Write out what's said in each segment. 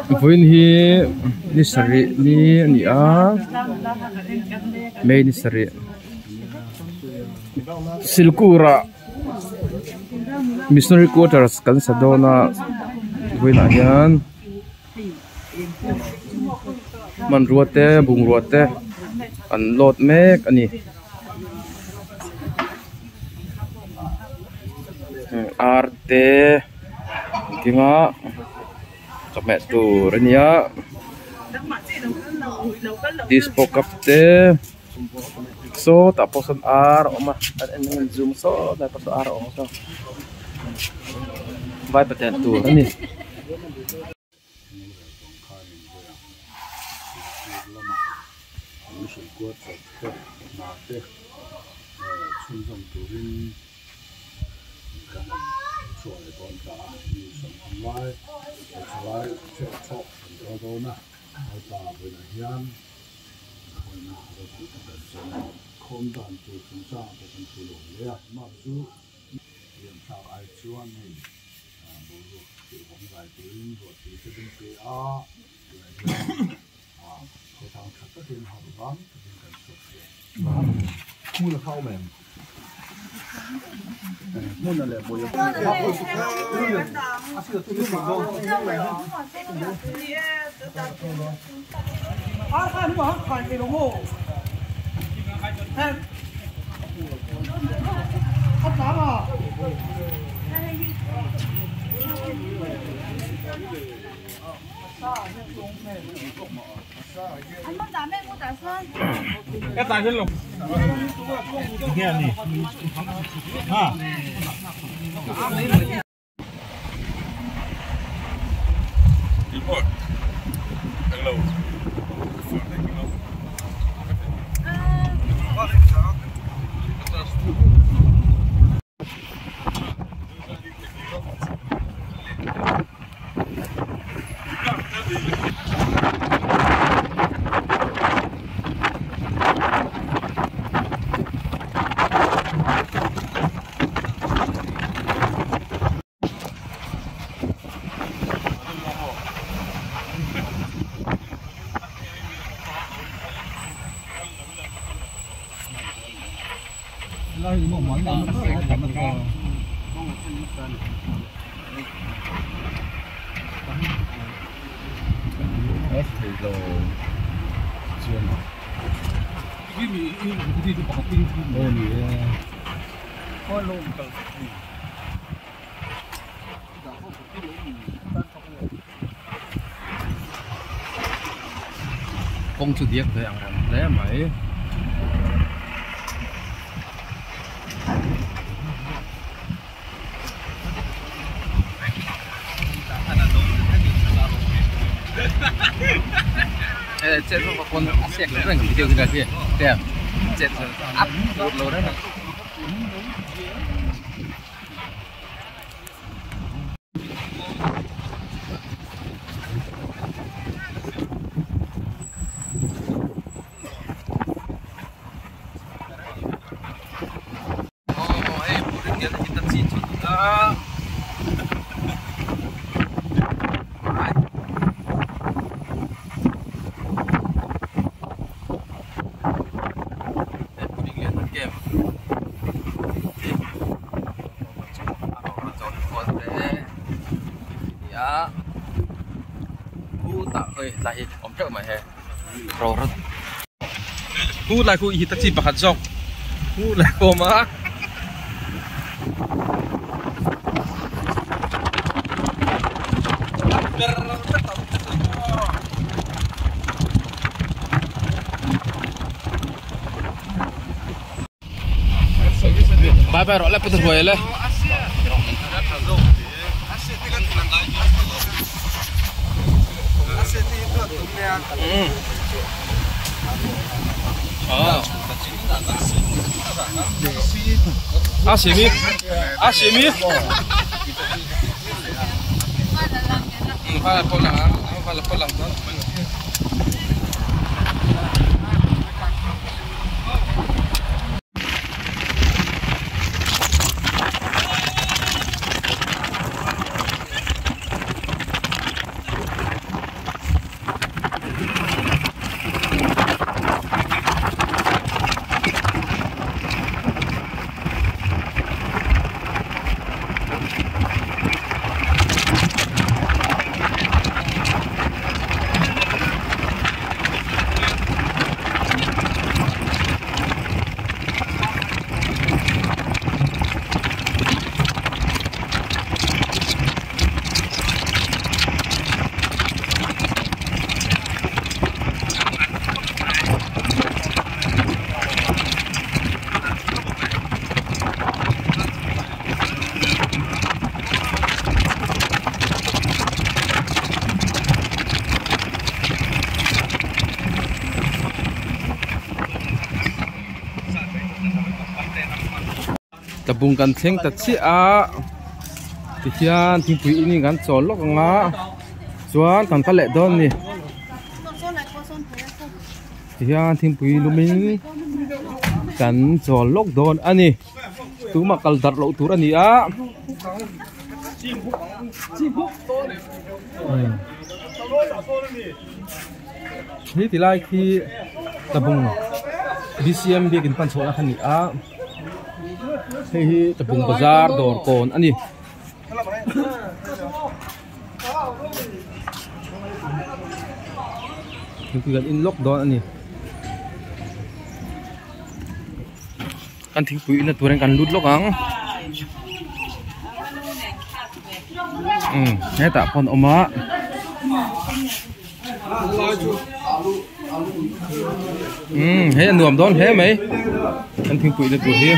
Vawiin hi ni sarih ni a ni a may ni sarih silkur ah missionary quarters kan sa dawn a vawiin ah hian hmanrua te bungrua te an load mek a ni. Ar te engkim a chawhmeh tur a nia dispo cup te sawtah pawh sawn ar a awm a an en an zoom sawtlai pawh sawn ar a awm saw vaipaten tur a ni. Kawng chu diak ve ang reng hle mai. Khu lai khu Hitachi pakhat zawk khu lai khu a awm a. Bye bye rawh le pu Thuai le. A si mi a si mi Phala pawh lang a phala pawh lang chuan. Tlabung kan thleng ta chiah a tihian thingpui in in kan chawl lawk ang a chuan kan kal leh dawn a ni tihian thingpui lum in kan chawl lawk dawn a ni tumah kal darh loh tur a ni a. Hi ti lai khi tlabung bcm biakin pan chhuahna kha a ni a hei hi tlabung bazar dawr kawn a ni. Thingpui kan in lawk dawn a ni. Kan thingpui inna turin kan lut lawk ang umm hetah pawh an awm a umm hei a nuam dawn hle mai kan thingpui inna tur hi.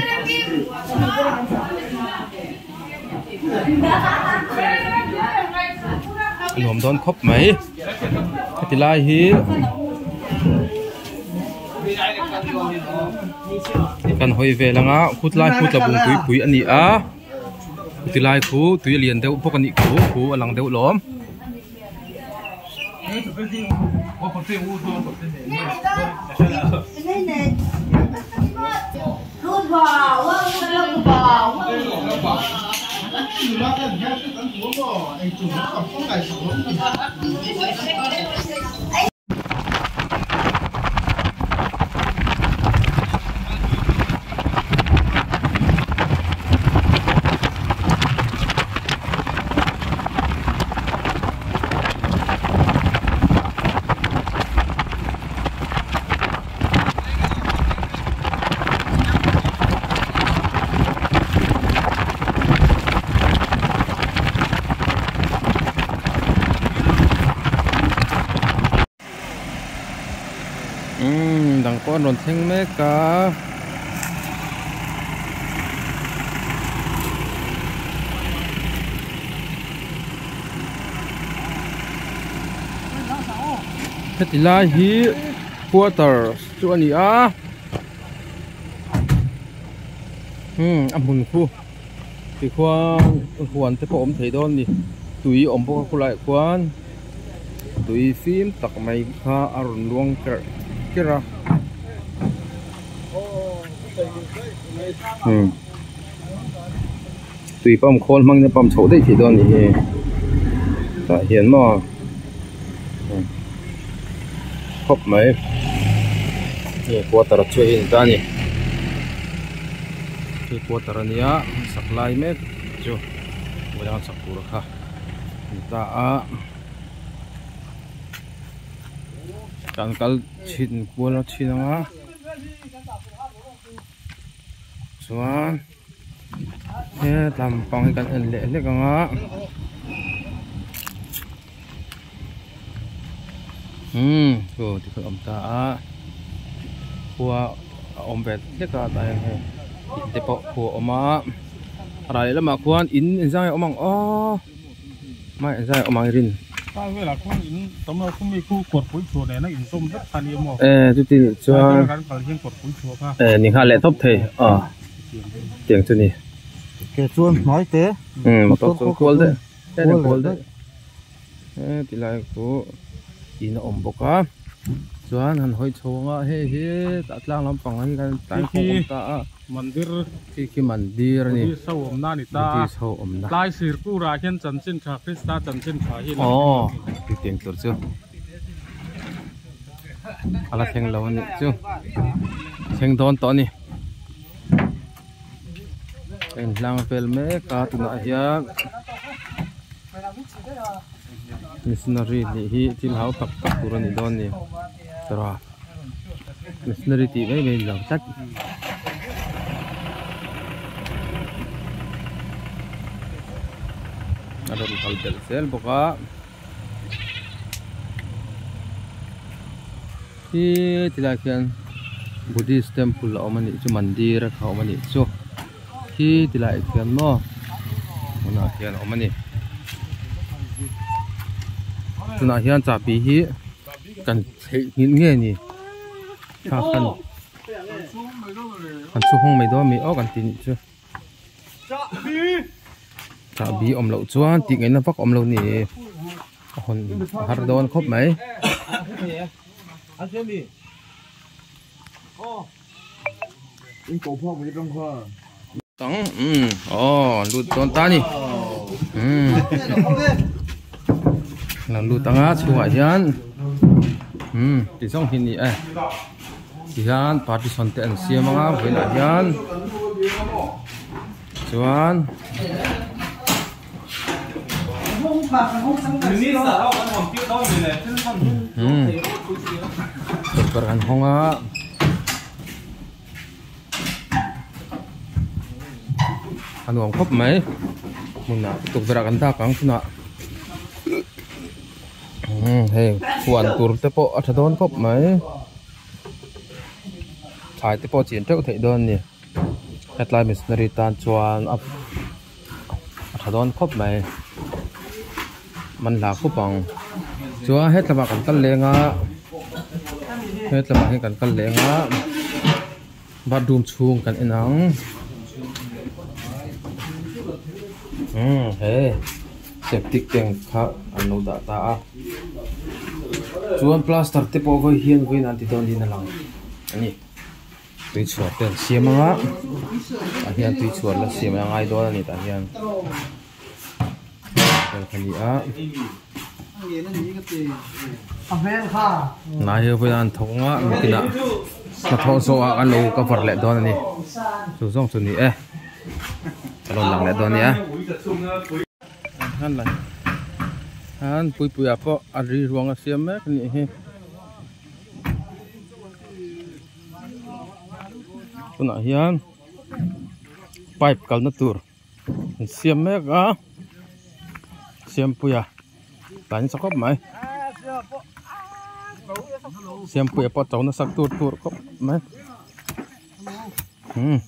A nuam dawn khawp mai heti lai hi. Kan hawi vel anga khutlai khu tlabung tuipui a ni a tilai khu tui a lian deuh bawk a nih khu khu a lang deuh lawm. Umm dang pawh an rawn thleng mek a. Heti lai hi quarters chu a ni a umm a hmun khu tikhuan huan te pawh a awm thei dawn a ni tui a awm bawk a khulaiah khuan. Tui fim tak mai kha a rawn luang kerh kerh a umm tui pump khawl hmangin a pump chhoh daih theih dawn a nih hi tah hian maw umm khawp mai hei quarter chu hei a ni ta a ni hei quarter a nia sak lai mek chu sak tur kha. Ni ta a kan kal chhin kual a chhin ang a chuan he tlampang hi kan en leh hlek ang a umm aw tikhan a awm ta a khua a awm ve hlek a tah hian hei in te pawh khu a awm a. A ral lehlamah khuan in engzai a awm ang aw hmai engzai a awm ang i rin Tlai velah khuan in tam lo khumi khu kawrpui chhuah nena inzawm vek kha nia maw e chuti nih chuan kan kal hian kawrpui chhuah kha e ni nghal leh tawp thei a tiang chu ni ke chuan hnuai te um motor chuan kual daih kual daih he tilai khu in a awm bawk a chuan han hawi chho anga hei hi tah tlang lampang hi kan tlai khawm awm ta a. Mandir khi khi mandir a ni. Buddhist ho awmna a ni ta a. Buddhist ho awmna. Tlai Sirpur-ah hian chanchin tha Krista chanchin tha hi lo thleng a ni. Aw chutiang tur chu a la thleng lo a nih chu. Thleng dawn tawh a ni. A inhlang vel mek a tunah hian missionary nih hi thil hau tak tak tur a ni dawn a ni. Tawrha. Missionary tih mai mai ni lo tlat. A rawn kal belh zel bawk a. Khi tilai khian Buddhist temple a awm a nih chu mandir a kha a awm a nih chu. Khi tilai khian maw tunah khian a awm a ni. Tunah hian chahbi hi kan theihnghilh nge ni kha khan kan chhung hawng mai dawn a mi aw kan ti nih chu. Chahbi awm loh chuan tih ngaihna vak awm lo ni a hawn a har dawn khawp mai. Tang umm aw lut dawn ta a ni umm lo lut anga chhungah hian umm ti zawng hi a ni e tihian partition te an siam anga vawiinah hian chuan umm tukverh an hawng a. A nuam khawp mai hmunah tukverh ah kan dak ang tunah umm hei huan tur te pawh a tha dawn khawp mai thlai te pawh chin teuh theih dawn a ni hetlai missionary tan chuan a tha dawn khawp mai man hla khawp ang chuan hetlamah kan kal leng a hetlamah hian kan kal leng a bathroom chhung kan en ang umm he septic tank kha an lo dah ta a chuan plaster te pawh vawi hian vawiin an ti dawn niin a lang a ni. Tui chhuar te an siam ang a tah hian tui chhuar la siam a ngai dawn a ni tah hian vel kha ni a hnai hi vawiin an thawk ang a nakinah hnathawh zawh ah an lo cover leh dawn a ni chu zawng chu ni e a rawn lang leh dawn a nia han puipuia pawh a ri ruang a siam mek a nih hi. Tunah hian pipe kalna tur an siam mek a Siampuia tlai nasa khawp mai Siampuia pawh a to nasa tur tur khawp mai umm.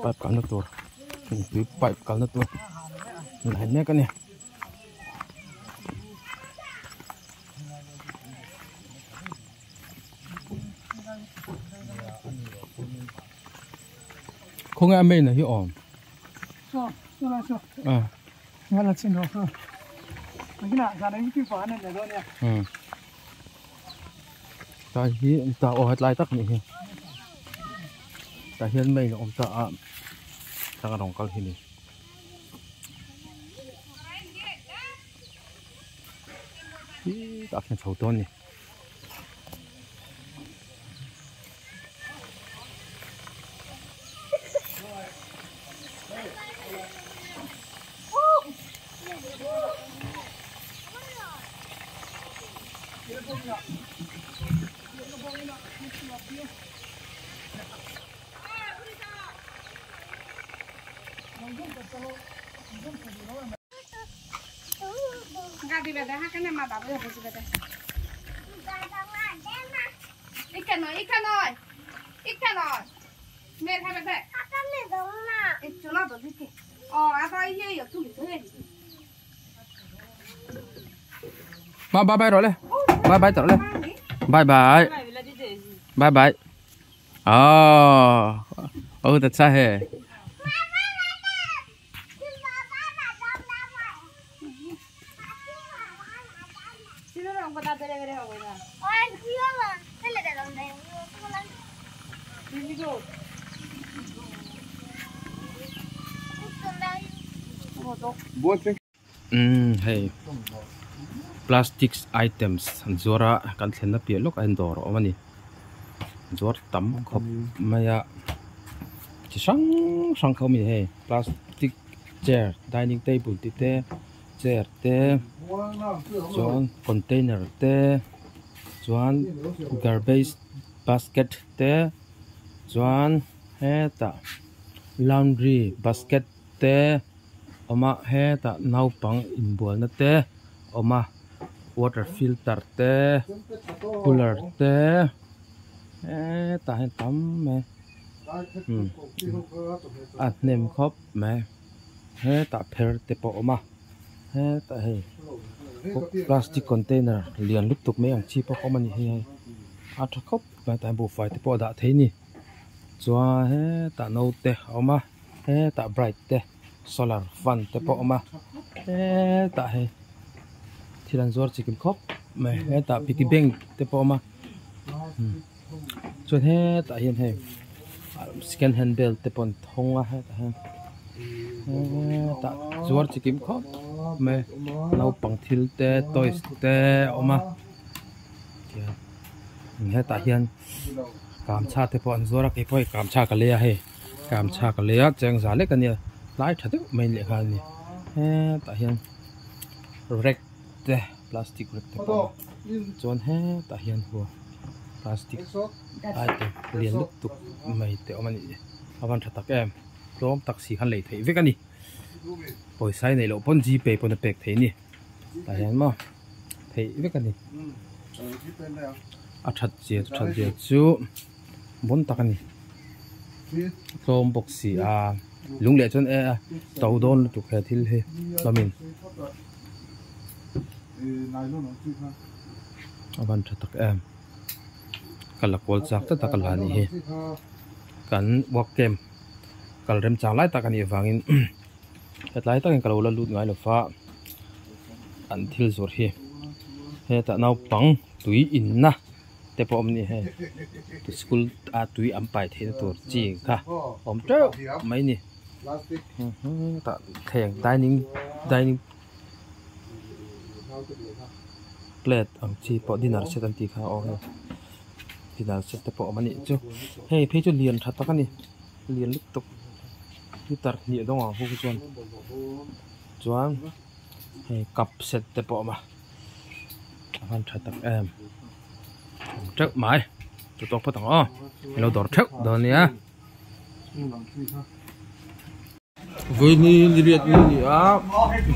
Pipe kalna tur tui pipe kalna tur lai mek a ni. Khawnge a main a hi awm? Tlai hi ta aw hetlai tak nih hi tah hian main a awm ta a thlang a rawn kal hi ni. Tah khian chho dawn a ni. Bye bye bye rồi le. Bye bye rồi le. Bye bye. Bye bye. Oh, बहुत अच्छा है। Umm hei plastics items an zuar a kan thlenna piah lawk ah hian dawr a awm a ni zuar tam khawp mai a chi hrang hrang kha awm a ni hei plastic chair dining table tih te chair te chuan container te chuan garbage basket te chuan hetah laundry basket te awm a hetah naupang inbualna te awm a water filter te cooler te hetah hian tam mai umm a hnem khawp mai hetah pher te pawh a awm a hetah hei. Plastic container lian lutuk mai ang chi pawh a awm a ni hei a tha khawp mai tah hian buhfai te pawh a dah thei a ni chuan hetah naute a awm a hetah bright te solar fan te pawh a awm a hetah hei thil an zuar chikim khawp mai hetah piggy bank te pawh a awm a chuan hetah hian hei second hand bel te pawh an thawng a hetah hian hetah zuar chikim khawp mai naupang thil te toys te a awm a hetah hian kamcha te pawh an zuar a keipawh hei kamcha ka lei a hei kamcha ka lei a chengza lek ania tlai tha deuh mai lehkha a ni hetah hian rek te plastic rek te pawh chuan hetah hian huan plastic item lian lutuk mai te awm a ni a van tha tak em tlawm tak si khan lei theih vek a ni pawisa i neih loh pawn g pay pawn a pek theih a ni tah hian maw theih vek a ni a that zia that zia chu bawn tak a ni tlawm bawk si a lung leh chuan e a to dawn lutuk he thil hi hlawmin. A van tha tak em ka la kawl chak tlat a ka la nih hi kan work camp kal remchang lai tak a nih avangin hetlai takin ka lo la lut ngai lo va an thil zawrh hi hetah naupang tui inna te pawh a awm a ni hei school a tui an pai theihna tur chi kha a awm teuh mai a ni tah thleng dining dining. Plate ang chi pawh dinner set an tih kha a awm a dinner set te pawh a awm a nih chu hei phei chu lian tha tak a ni lian lutuk litre hnih dawng ang hu khi chuan chuan hei cup set te pawh a awm a a van tha tak em awm teuh mai chu tawk phawt ang aw i lo dawr theuh dawn nia. Vawini ni riat ni ni a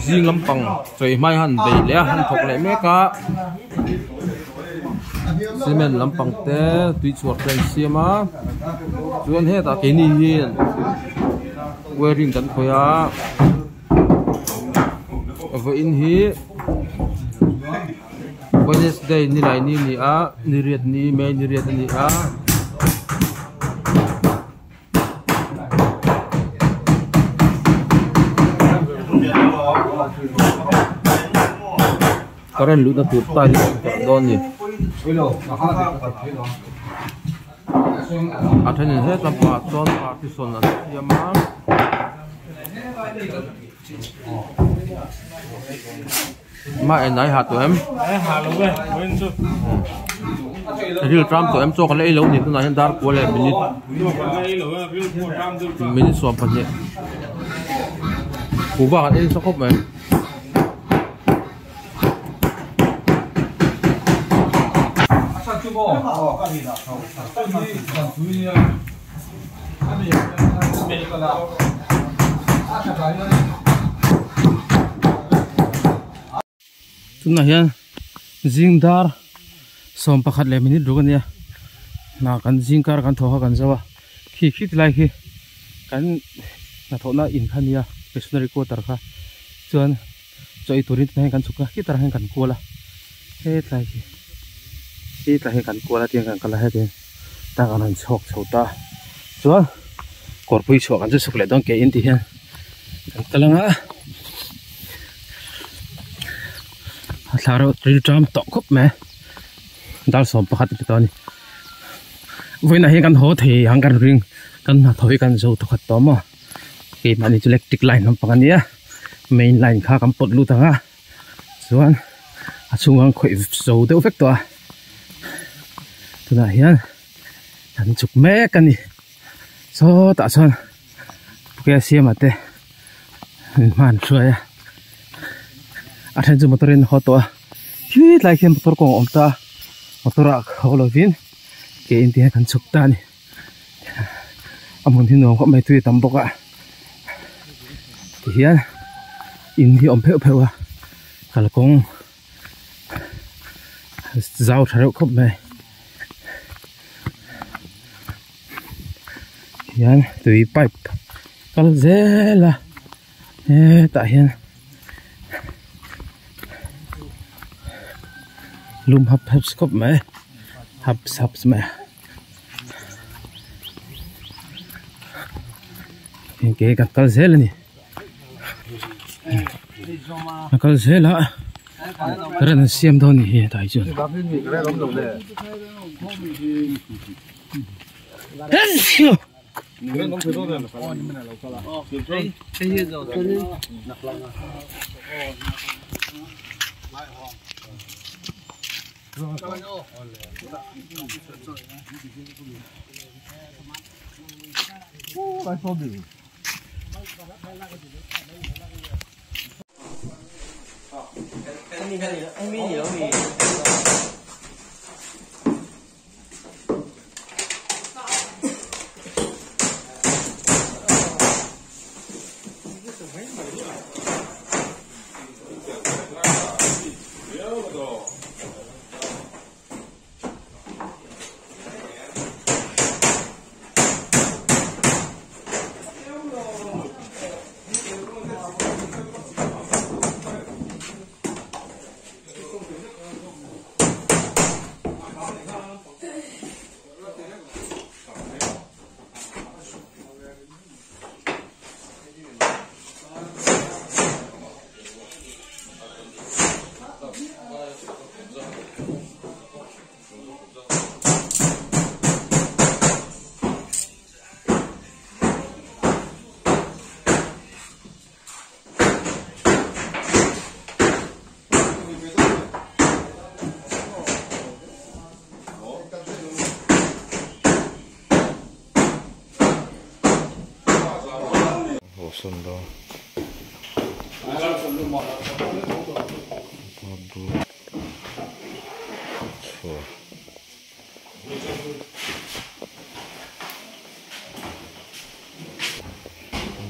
zing lampang chawi hmai han bei leh a han thawk leh mek a cement lampang te tui chhuar te an siam a chuan hetah keini hian wiring kan khawih a vawiin hi Wednesday ni lai ni ni a ni riat ni May ni riat a ni a. Current luhna tur tile hi a awm dawn a ni a thenin he lampangah chuan partition an siam a. Mah en ai ha tawh em? Ai ha lo e, vawiin chu. Ril tram tawh em? Chaw kan la ei lo ni tunah hian dar kual leh minute Chaw kan la ei lo e, ril pawh tram deuh chuan. Minute 12. Kuhva kan ei nasa khawp mai. Tunah hian zing dar 11 leh minute ruk a nia hna kan zing kar kan thawk a kan zo a khi khi ti lai khi kan hnathawhna in kha a nia missionary quarter kha chuan chaw ei turin tunah hian kan chhuk a khitarah hian kan kual a hetlai khi hetlai hi kan kual a tiang kan kal a heti tah kan han chhuak chho ta chuan kawrpui chhuah kan chu chhuk leh dawn ke in ti hian kan kal ang a a thla reuh ril ṭam tawh khawp mai dar 11 a ti tawh a ni vawiinah hian kan haw thei ang kan ring kan hnathawh hi kan zo thawkhat tawh maw keimahni chu electric line lampang a nia. Main line kha kan pawt lut ang a chuan a chhungah an khawih zo deuh vek tawh a tunah hian an chuk mek a ni sawtah chuan puke siama te an hma an hruai a a then chu motor in a haw tawh a khi tlai khian motor kawng a awm ta a motor ah haw lovin ke in te hian kan chhuk ta a ni. A hmun hi nuam khawp mai tui a tam bawk a tihian in hi a awm pheuh pheuh a kalkawng zau tha reuh khawp mai hian tui pipe kal zel a hetah hian. Lum hap hap khawp mai hap hap mai a ke kan kal zel a ni a kal zel a current an siam dawn a ni hi hetah hi chuan.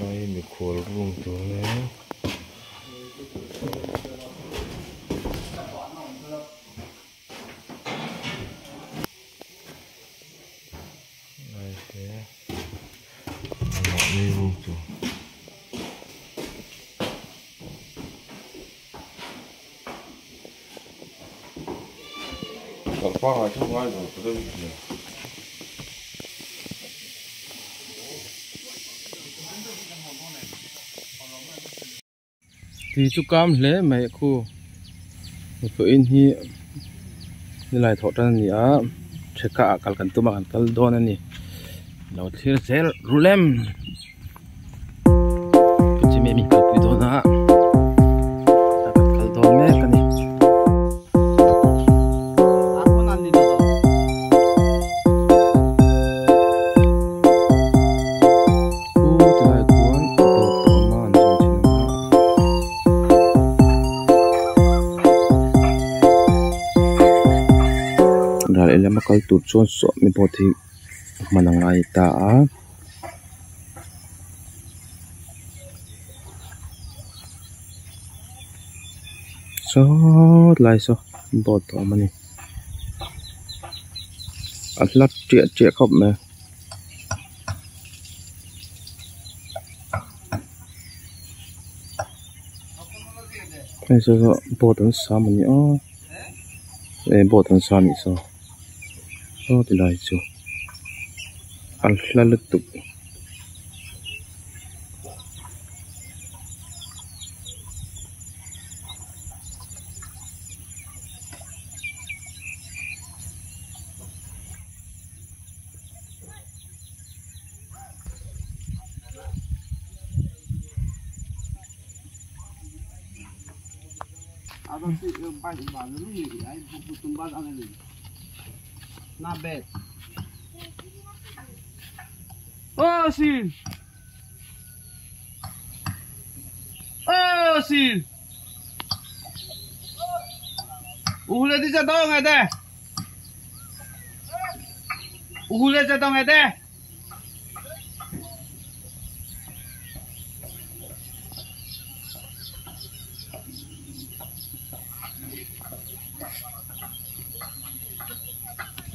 Lai mikhual room tur ania lai te mahni room tur. Tui chu kam hle mai khu vawiin hi nilai thawh tan a ni a theka ah kal kan tum a kan kal dawn a ni lo thlir zel rulem. Chimi min kalpui dawn a a kan kal dawn mek a ni. Khu tilai khuan boat a awm a an zawng thin ang a. Ral lehlam a kal tur chuan sawhmi boat hi hman a ngai ta a. Sawt lai saw boat a awm a ni a hla tiah tiah khawp mai. Hei saw saw boat an sam a ni a eh boat an sa anih saw saw ti lai chu a hla lutuk.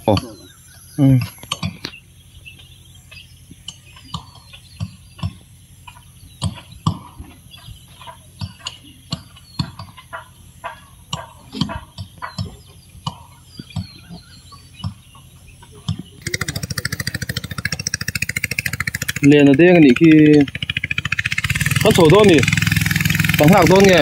Aw umm. Len a deng a nih khi kan chho dawn ni ka nghak dawn nge.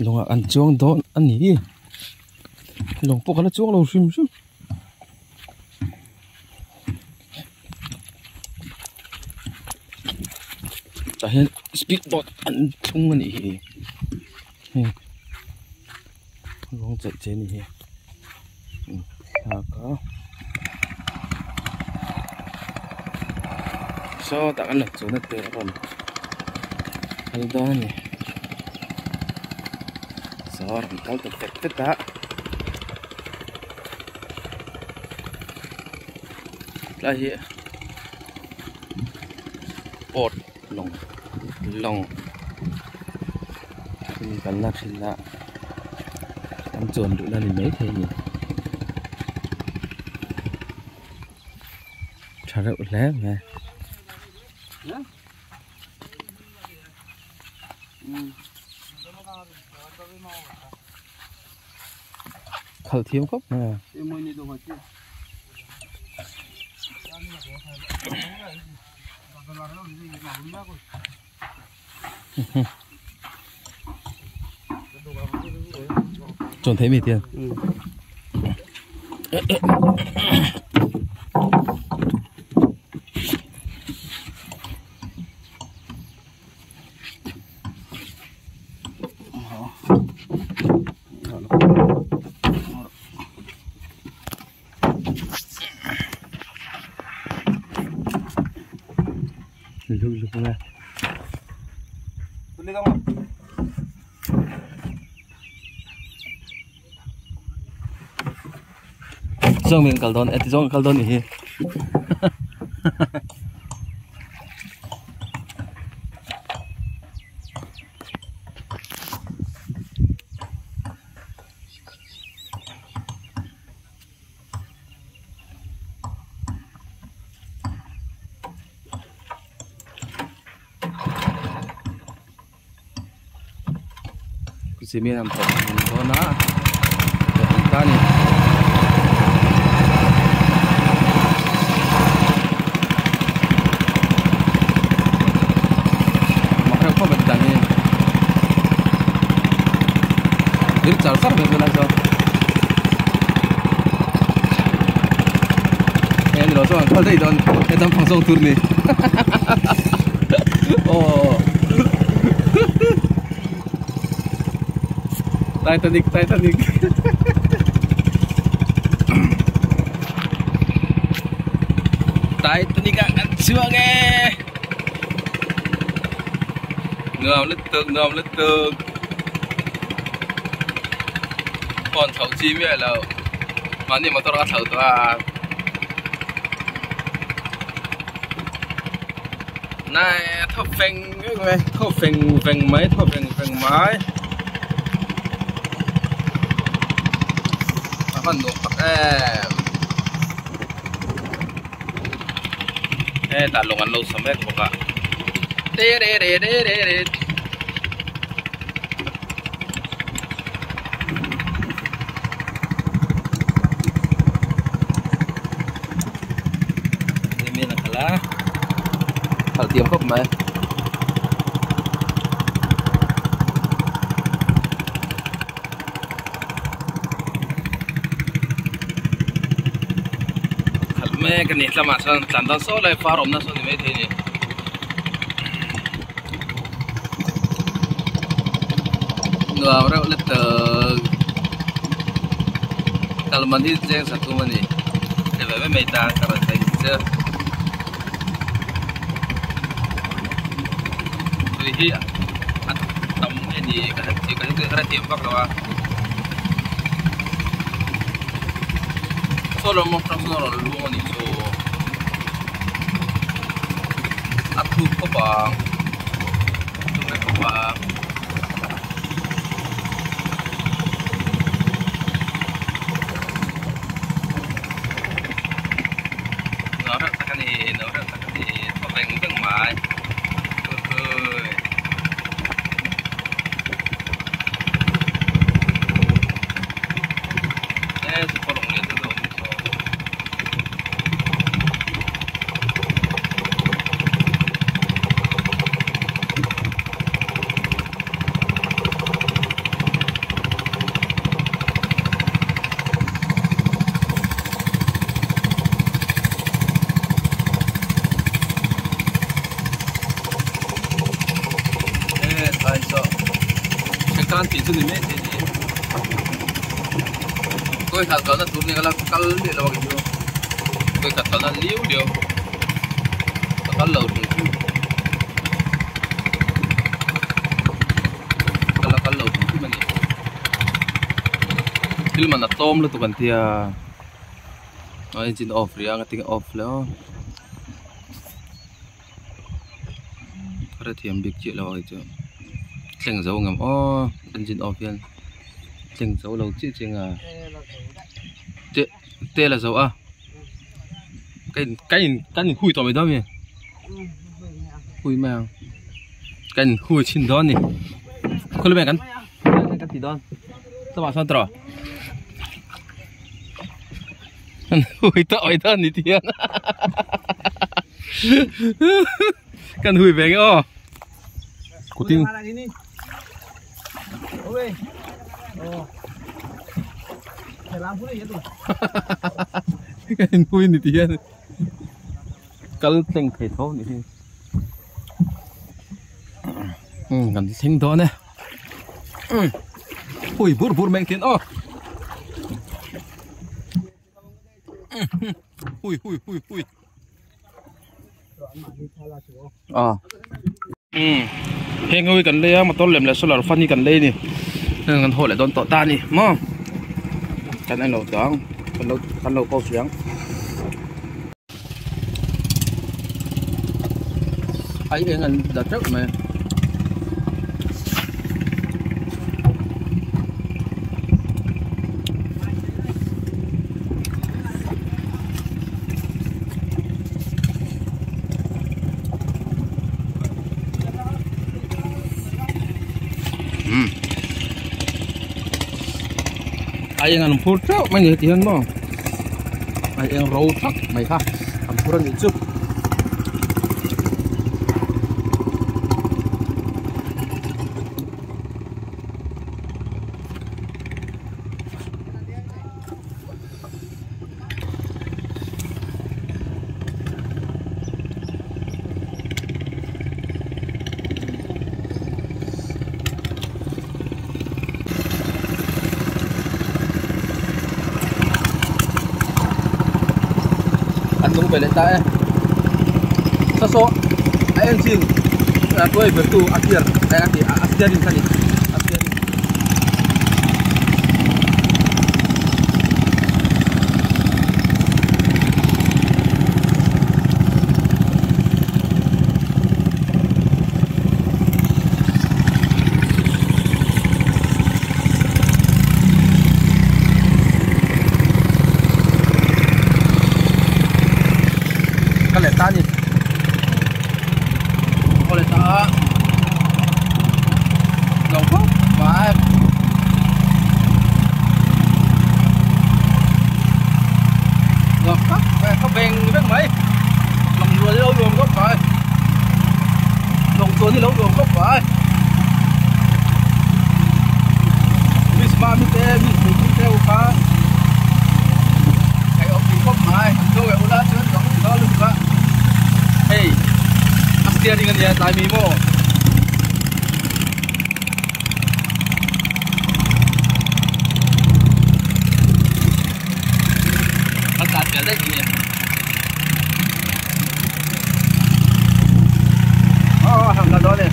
Lawngah an chuang dawn a ni lawng pawh ka la chuang lo hrim hrim. Tah hian speed boat an thlung a nih hi hei rawng chaih che a ni hi thlak a sawtah kan lo chuan a te a rawn kal dawn a ni saw a rawn kal ta tet tet a. Tlai hi boat lawng lawng thil kalna thin a an chuan duh na ni maithei a ni tha reuh hle mai. Khalh thiam khawp mai a. Chuan thei mi tian. Zawng min kal dawn e ti zawng kal dawn nih hi. Cement an phawrh hmun dawn a an ta a ni. Mak reuh khawp a ti dan hi dir char char mai tunah chuan hei a ni lo chuan an kal daih dawn heta an phang zawng tur ni aw. Titanic Titanic Titanic ah kan chuang e nuam lutuk nuam lutuk phone chhoh chi miah lo mahni motor a chho tawh a. Nai a thaw feng veng mai thaw feng veng mai thaw veng veng mai a van nuam tak em hetah lawng an lo sa mek bawk a te re re re re re. Cement a khalh a khalh thiam khawp mai khalh mek a ni tlamah chuan tlan dawn saw lai far awmna saw ni maithei a ni. Nuam reuh lutuk kalman hi cheng sa thum a ni hei ve mai mai ta ka rawn sawi chu tui hi a. tam nge ni ka ka hrethiam vak lo a saw lam atang sawn a rawn luang a nih chu a thuk khawp ang a thuk ve khawp ang. Nuam reuh tak a ni nuam reuh tak a ni thaw veng veng mai huhui. E saw lawng lian deuh deuh a awm saw. Kawikhat kalna tur ni kala kal leh lo a kei chu kawikhat kalna liu liau ka kal lo hrim hrim ka la kal lo hrim hrim a ni thil man a tlawm lutuk an tia a engine off rih a nga tinge off le aw ka hrethiam bik chiah lo a kei chu thleng zo ngam aw engine off hian thleng zo lo chiah chiah ang a te te la zo a ka in ka in ka in hui tawh mai dawn a mi hui mai ang ka in hui chhin dawn a ni khawlai kan kan ti dawn chuvang chuan tawh an hui tawh mai dawn a ni tihian kan hui ve nge aw kutin Ka inpui ni ti hian kal thleng thei tho ni hi um kan thleng dawn e um hui bur bur mai ang aw hui hui hui hui a um heng ho hi kan lei a motor lem leh solar fan hi kan lei a ni heng kan haw leh dawn tawh ta a ni maw kan en lo tang kan lo kan lo post leh ang ai eng an la teuh mai. Ai eng an phur teuh mai ni heti hian maw ai eng ro thak mai kha an phur a nih chu. An nung ve leh ta e saw saw a engine tuai ber tu a gear a steering kha a ni a steering. Ka leh ta a ni ka leh ta a lo khawp mai ngọt khắp khắp veng veng mai lòng ruồi đi đâu luồng gốc phải lòng chuột đi đâu luồng gốc phải miss ma mi te miss mi te u kha cái ông thì khóc mai tôi cái ula chuan dong ti dawn lutuk a hei a steering a nia tlai mi maw. Kan tlan pial daih ni aw a han la dawn e.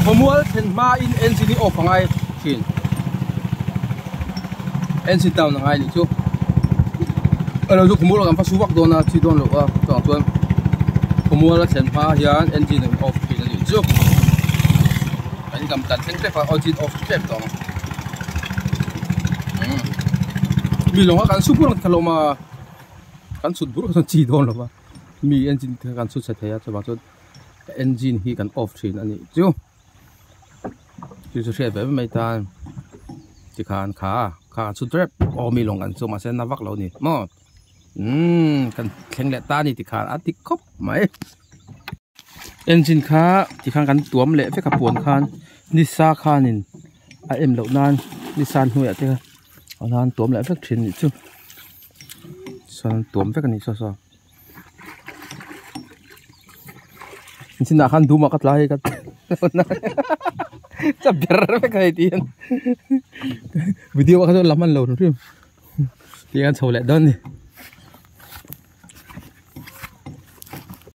Khawmual thlen hma in engine hi off a ngai thin. Engine down a ngai nih chu. Alo chu khawmual ah kan va su vak dawn a chi dawn loh a chuvang chuan khawmual a thlen hma hian engine an off thin a nih chu. Kan in kan thleng tep a engine off tep tawh ang. Mi lawng a kan su bur ang tha lawm a kan chhut bur kha chuan chi dawn lo va mi engine te kha kan chhut chhe thei a chuvang chuan engine hi kan off thin a nih chu chu chu hriat ve mai tan tikhan kha kha kan chhut rep aw mi lawng kan chu mahse na vak lo a ni maw umm kan thleng leh ta a ni tikhan a ti khawp mai. Engine kha tikhan kan tuam leh vek a puan khan nisa khanin a em loh nan nisa hnuaiah te khan tuam leh vek thin a nih chu chuan tuam vek a ni saw saw chinah khan dum ah ka tla hei ka cha ber vek a hei ti hian video ah kha chuan la hman lo hrim hrim ti hian chho leh dawn a ni.